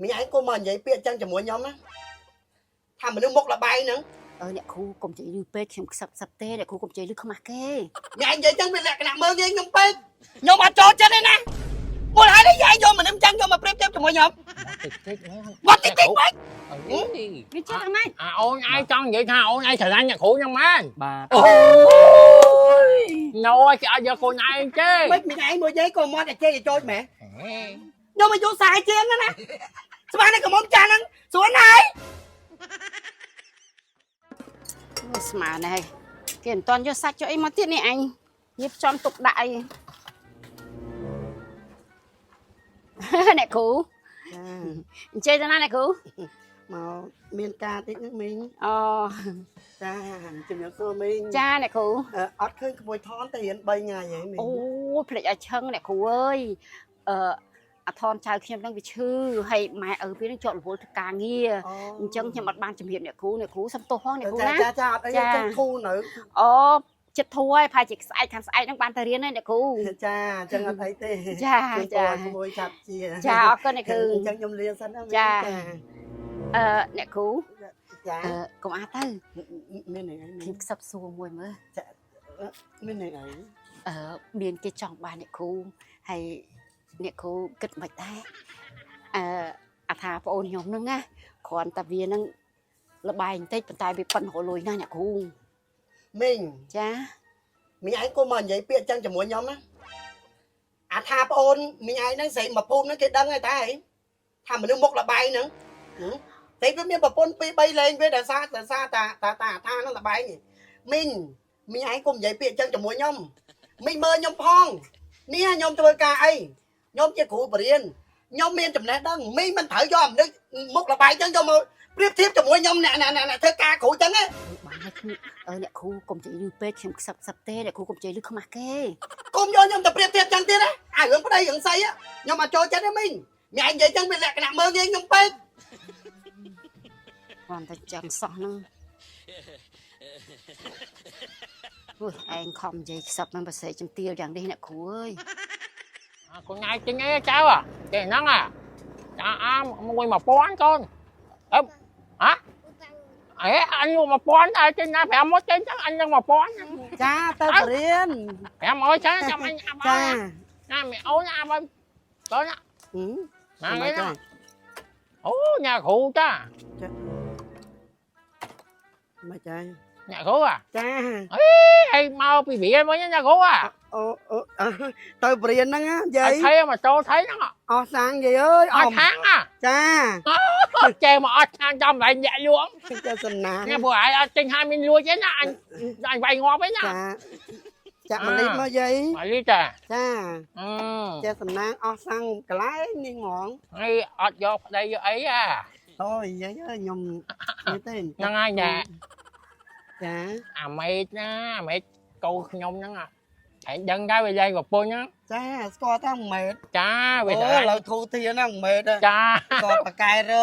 មីឯងកុំមកនិយាយពាក្យចឹងជាមួយខ្ញុំណាថាមនុស្សមុខលបែងហ្នឹង អើអ្នកគ្រូកុំនិយាយលឺពេកខ្ញុំខ្សឹបខ្សឹបទេអ្នកគ្រូកុំនិយាយលឺខ្មាស់គេ មីឯងនិយាយចឹងវាលក្ខណៈមើលងាយខ្ញុំពេកខ្ញុំអត់ចូលចិត្តទេណាមូលហេតុអីឯងយកមនុស្សចឹងយកមកប្រៀបធៀបជាមួយខ្ញុំ តិចតិចហ្នឹង បាត់តិចតិចពេក វាចេះតែម៉េច អាអូនឯងចង់និយាយថាអូនឯងស្រឡាញ់អ្នកគ្រូហ្នឹងមែន បាទ អូយណូគេអត់យកកូនឯងទេ មិនមីឯងមួយយាយក៏មកតែជេរចូលមែនខ្ញុំអាយុ40ជាងណាស្មានតែកំមុំចាស់ហ្នឹងស្រួលណាស់ អូស្មានហើយគេមិនតាន់យកសាច់យកអីមកទៀតនេះអញរៀបចំទុកដាក់អី អ្នកគ្រូអញ្ជើញទៅណាអ្នកគ្រូ មកមានការតិចហ្នឹងមីង អូ ចាជំរាបសួរមីង ចាអ្នកគ្រូ អត់ឃើញក្មួយថនតែរៀន3ថ្ងៃហីមីង អូភ្លេចឲ្យឆឹងអ្នកគ្រូអើយអឺអាថនចៅខ្ញុំហ្នឹងវាឈឺហើយម៉ែឪវាហ្នឹងជាប់រវល់ធ្វើការងារអញ្ចឹងខ្ញុំអត់បានជំរាបអ្នកគ្រូអ្នកគ្រូសុំទោសផងអ្នកគ្រូណា ចាចាចាអត់អីចឹងធូរនៅ អូចិត្តធូរហើយប្រហែលជាស្អែកខាងស្អែកហ្នឹងបានទៅរៀនហើយអ្នកគ្រូ ចាអញ្ចឹងអត់អីទេ ចា ជួយ ចា ក្មួយឆាប់ជា ចាអរគុណអ្នកគ្រូ អញ្ចឹងខ្ញុំលាសិនណាមីង ចា អឺអ្នកគ្រូ ចា អឺកុំអាទៅ មានអីមី ខ្ញុំ ង ខ្សឹបសួរមួយមើល មានអី អឺមានគេចង់បានអ្នកគ្រូហើយអ្នកគ្រូគិតមិនដែរអឺអាថាប្អូនខ្ញុំហ្នឹងណាគ្រាន់តែវាហ្នឹងលបែងបន្តិចប៉ុន្តែវាប៉ិនរលុយណាស់អ្នកគ្រូ មីង ចា មីងឯងកុំមកនិយាយពាក្យចឹងជាមួយខ្ញុំណាអាថាប្អូនមីងឯងហ្នឹងស្រីមកភូមិហ្នឹងគេដឹងហើយតែថាមនុស្សមុខលបែងហ្នឹងតែវាមានប្រពន្ធ2 3លេងវាដោយសារដោយសារតាតាតាអាថាហ្នឹងលបែងមីងមីងឯងកុំនិយាយពាក្យចឹងជាមួយខ្ញុំមីងមើលខ្ញុំផងនេះខ្ញុំធ្វើការអីខ្ញុំជាគ្រូបរិញ្ញាខ្ញុំមានចំណេះដឹងមីងមិនត្រូវយកមនុស្សមុខលបែងចឹងយកមកប្រៀបធៀបជាមួយខ្ញុំអ្នកអ្នកអ្នកធ្វើការគ្រូចឹងណា បានហើយគ្រូអឺអ្នកគ្រូកុំនិយាយលឺពេកខ្ញុំខ្សឹបខ្សឹបទេអ្នកគ្រូកុំនិយាយលឺខ្មាស់គេ កុំយកខ្ញុំទៅប្រៀបធៀបចឹងទៀតណាអារឿងប្តីរឿងស្អីខ្ញុំអត់ចូលចិត្តទេមីងមីឯងនិយាយចឹងវាលក្ខណៈមើលងាយខ្ញុំពេក គ្រាន់តែចឹងសោះហ្នឹងអូយឯងខំនិយាយខ្សឹបមិនប្រសេជំទាវយ៉ាងនេះអ្នកគ្រូអើយ កូនឯងទិញអីចៅទេហ្នឹងអាចាអាមួយ1000កូនអឹបហ៎អេអញ1000តែទិញណា5មកទិញចឹងអញនឹង1000 ចាទៅបរៀន 500ចឹងចាំអញអាប់ ចា ណាមីអូនអាប់កូនណាណាគេណាអូញ៉ាគ្រូតា មកចា អ្នកគ្រូអា ចា អីមកពីរៀនវិញអ្នកគ្រូអា អូអូទៅបរៀនហ្នឹងយាយ ថៃមកចូលថៃហ្នឹង អស់សាំងយាយអើយ អត់ខាងអា ចា ចេមកអត់ខាងចំកន្លែងញាក់លួង ចាសំណាង ញ៉ាព្រោះឯងអត់ចេញហាមានលួចទេណាអញអញវាយងាប់ឯណា ចាចាក់មកលីបមកយាយ មកលីតា ចា អឺ ចាសំណាងអស់សាំងកន្លែងនេះហ្មង ហើយអត់យកប្តីយកអីអា អូយយាយអើយខ្ញុំនេះទេ ហ្នឹងហើយញ៉ា ចា អាមេឃណាអាមេឃកូនខ្ញុំហ្នឹងឯងដឹងដែរវាលែងប្រពន្ធហ្នឹង ចាស្គាល់តាម៉េត ចា អូ វាស្រឡាញ់ ឥឡូវធូធាហ្នឹងម៉េត ចា គាត់បកកែរ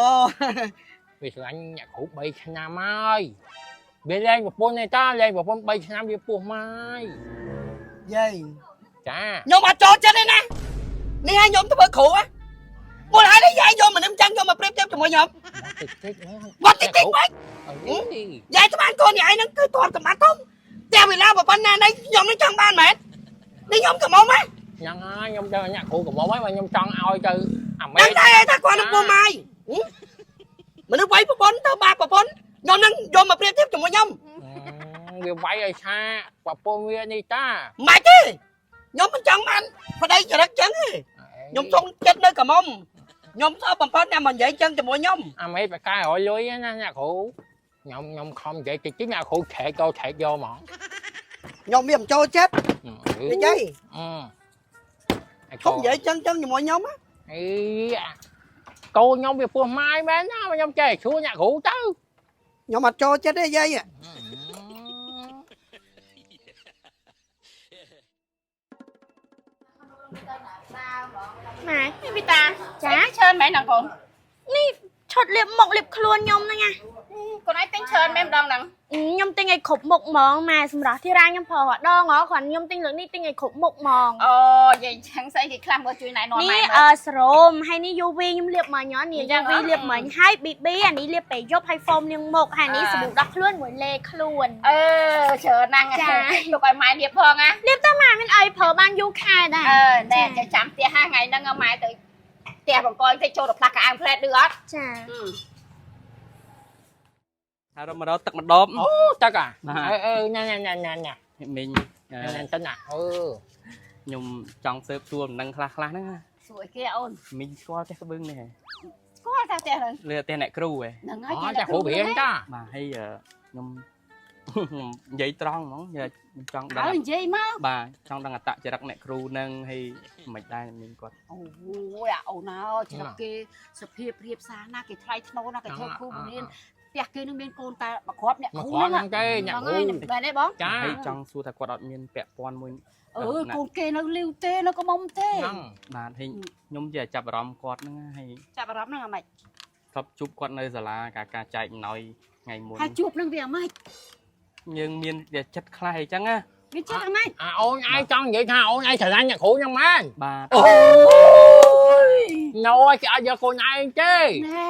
វាស្រឡាញ់អ្នកគ្រូ3ឆ្នាំហើយវាលែងប្រពន្ធទេតាលែងប្រពន្ធ3ឆ្នាំវាពោះម៉ាយ យាយ ចា ខ្ញុំអត់ចូលចិត្តទេណានេះឲ្យខ្ញុំធ្វើគ្រូហ៎មូលហេតុអីយាយយកមនុស្សចឹងយកមកប្រៀបធៀបជាមួយខ្ញុំ តិចតិចហ្នឹង បាត់តិចតិចវិញ អី យាយស្មានកូនយាយហ្នឹងគឺទ្រព្យសម្បត្តិធំតែវេលាប៉ុណ្ណានេះខ្ញុំនឹងចង់បានមែននេះខ្ញុំកំមុំហ៎ ហ្នឹងហើយខ្ញុំទៅអ្នកគ្រូកំមុំហើយខ្ញុំចង់ឲ្យទៅអាមេ ដឹងតែថាគាត់នឹងពោះម៉ាយមនុស្សវាយប្រពន្ធទៅបាបប្រពន្ធខ្ញុំនឹងយកមកប្រៀបធៀបជាមួយខ្ញុំ វាវាយឲ្យឆាប្រពន្ធវានេះតា មិនទេខ្ញុំមិនចង់បានប្តីចរិតចឹងទេខ្ញុំសុំចិត្តនៅកំមុំខ្ញុំសោះបំផុតអ្នកមកនិយាយចឹងជាមួយខ្ញុំ អាមេបកែរយលុយណាអ្នកគ្រូខ្ញុំខ្ញុំខំនិយាយតិចតិចអ្នកគ្រូឆែកក៏ឆែកយកហ្មង ខ្ញុំវាមិនចូលចិត្តនិយាយ អឺ ខំនិយាយចឹងចឹងជាមួយខ្ញុំ អីកូនខ្ញុំវាពោះម៉ាយមែនណាខ្ញុំចេះឈួរអ្នកគ្រូទៅ ខ្ញុំអត់ចូលចិត្តទេយាយ ម៉ែនេះវីតា ចាច្រើនមែនណាកូន នេះ ឈុតលាបមុខលាបខ្លួនខ្ញុំហ្នឹងណា កូនឯងទិញច្រើនមែនម្ដងហ្នឹង ខ្ញុំទិញឲ្យគ្រប់មុខហ្មងម៉ែសម្រាប់ធីរ៉ាខ្ញុំប្រើរាល់ដងហ៎គ្រាន់ខ្ញុំទិញលើកនេះទិញឲ្យគ្រប់មុខហ្មង អូយាយចឹងស្អីគេខ្លះមើលជួយណែនាំម៉ែ នេះ មើល អឺសរោមហើយនេះ UV ខ្ញុំលាបមកញ៉ាំនេះ UV លាបមិញហើយ BB អានេះលាបពេលយប់ហើយ foam លាងមុខហើយនេះសាប៊ូដោះខ្លួនមួយលេខ្លួន អឺច្រើនណាស់ទុកឲ្យម៉ែលាបផងណា លាបទៅម៉ែមានអីប្រើបានយូរខែដែរ អឺណែចាំចាំផ្ទះហាថ្ងៃហ្នឹងម៉ែទៅផ្ទះបង្កយទៅចូលទៅផ្លាស់កៅអៅផ្លែតឌឺអត់ ចា ថារមករកទឹកម្ដប អូទឹកអា បាទ អឺអឺញ៉ាញ៉ាញ៉ាញ៉ាញ៉ា មីងអឺ ញ៉ាញ៉ាទៅណាអឺ ខ្ញុំចង់ស៊ើបសួរដំណឹងខ្លះខ្លះហ្នឹងណា សួរគេអូន មីងស្គាល់ផ្ទះក្បឹងនេះហ៎ ស្គាល់តែផ្ទះហ្នឹង លើផ្ទះអ្នកគ្រូហ៎ ហ្នឹងហើយ អូចាគ្រូរៀនតា បាទហើយខ្ញុំ ខ្ញុំនិយាយត្រង់ហ្មងខ្ញុំចង់ដឹង ហើយនិយាយមក បាទចង់ដឹងអត្តចរិតអ្នកគ្រូហ្នឹងហើយមិនដែរមីងគាត់ អូយអាអូនអើយច្រកគេសភាពរៀបសារណាគេថ្លៃថ្នូរណាគេធ្វើគ្រូបង្រៀនផ្ទះគេនឹងមានកូនតែមួយគ្រាប់អ្នក មក គ្រូ គ្រាប់ ហ្នឹង ហ្នឹងទេអ្នកគ្រូ ហ្នឹងហើយមែនទេបង ចា ហើយចង់សួរថាគាត់អត់មានពាក់ព័ន្ធមួយ អឺកូនគេនៅលីវទេនៅក៏មុំទេ ហ្នឹង បាទហើយខ្ញុំជាចាប់អារម្មណ៍គាត់ហ្នឹងណាហើយ ចាប់អារម្មណ៍ហ្នឹងអាម៉េច ធ្លាប់ជួបគាត់នៅសាលាការការចែកអំណោយថ្ងៃមុន ហើយជួបនឹងវាអាម៉េច យើងមានចិត្តខ្លះអីចឹងណា មានចិត្តអាម៉េច អាអូនឯងចង់និយាយថាអូនឯងស្រឡាញ់អ្នកគ្រូហ្នឹងមែន បាទ អូយណូគេអត់យកកូនឯងទេ ណែ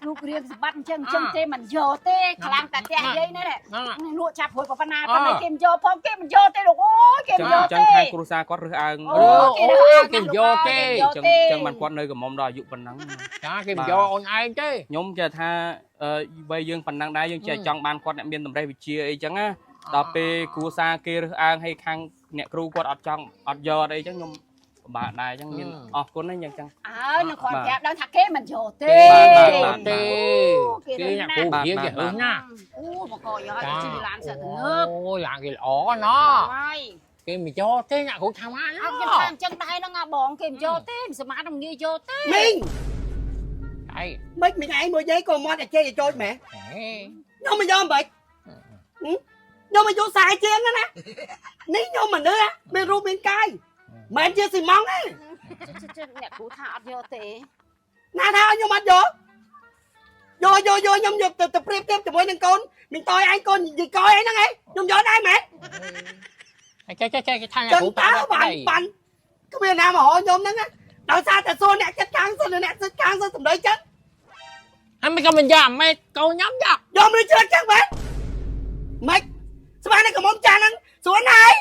លោករៀងសម្បត្តិអញ្ចឹងអញ្ចឹងទេមិនយកទេខ្លាំងតែផ្ទះយាយនេះ ហ្នឹង លក់ចាប់រួចប៉ុណ្ណាប៉ុណ្ណេះគេមិនយកផងគេមិនយកទេលោកអូយគេ ចឹ មិនយកងចឹង ទេ ខាងគ្រួសារគាត់រើសអើង អូគេរើសអើង គេមិនយកទេ ចឹងចឹងបានគាត់នៅកំមុំដល់អាយុប៉ុណ្ណឹង ចាគេមិនយកអូនឯងទេ ខ្ញុំចេះថាអឺវ័យយើងប៉ុណ្ណឹងដែរយើងចេះចង់បានគាត់អ្នកមានតម្រេះវិជ្ជាអីចឹងណាដល់ពេលគ្រួសារគេរើសអើងឲ្យខាងអ្នកគ្រូគាត់អត់ចង់អត់យកអត់អីចឹងខ្ញុំពិបាកដែរចឹងមានអរគុណណាស់យ៉ាងចឹង អើនឹងគាត់ប្រាប់ដឹងថាគេមិនយកទេ បាទបាទ ទេគេអ្នកគ្រូរៀនគេហឹងណា អូមកកយកឲ្យជិះឡានសត្វទៅងើប អូឡានគេល្អណ ហើយ គេមិនយកទេអ្នកគ្រូថាមក អត់ខ្ញុំថាអញ្ចឹងដែរហ្នឹងអាបងគេមិនយកទេមិនសមត្ថមិនងាយយកទេ មីង អី មិនមីងឯងមួយយាយក៏មាត់តែជេរចូលមែនខ្ញុំមិនយកមិនខ្ញុំអាយុ40ជាងណានេះខ្ញុំមនុស្សមានរូបមានកាយមិនជាស៊ីម៉ងទេ អ្នកគ្រូថាអត់យកទេ ណាថាខ្ញុំអត់យកយកយកយកខ្ញុំយកទៅទៅប្រៀបធៀបជាមួយនឹងកូនមីងតយឯងកូននិយាយកយឯងហ្នឹងឯងខ្ញុំយកដែរមែន ចេះចេះចេះគេថាអ្នក ចឹង គ្រូ តើបានបានគ្មានណាមករកខ្ញុំហ្នឹងណាដោយសារតែសួរអ្នកចិត្តខាងសួរអ្នកចិត្តខាងសួរសម្ដីចឹង ហើយមិនក៏មិនយកអាមេកូនខ្ញុំយក យកមនុស្សជ្រឹកចឹងមែនម៉េចស្មានតែកំមុំចាស់ហ្នឹងស្រួលណាស់ហើយ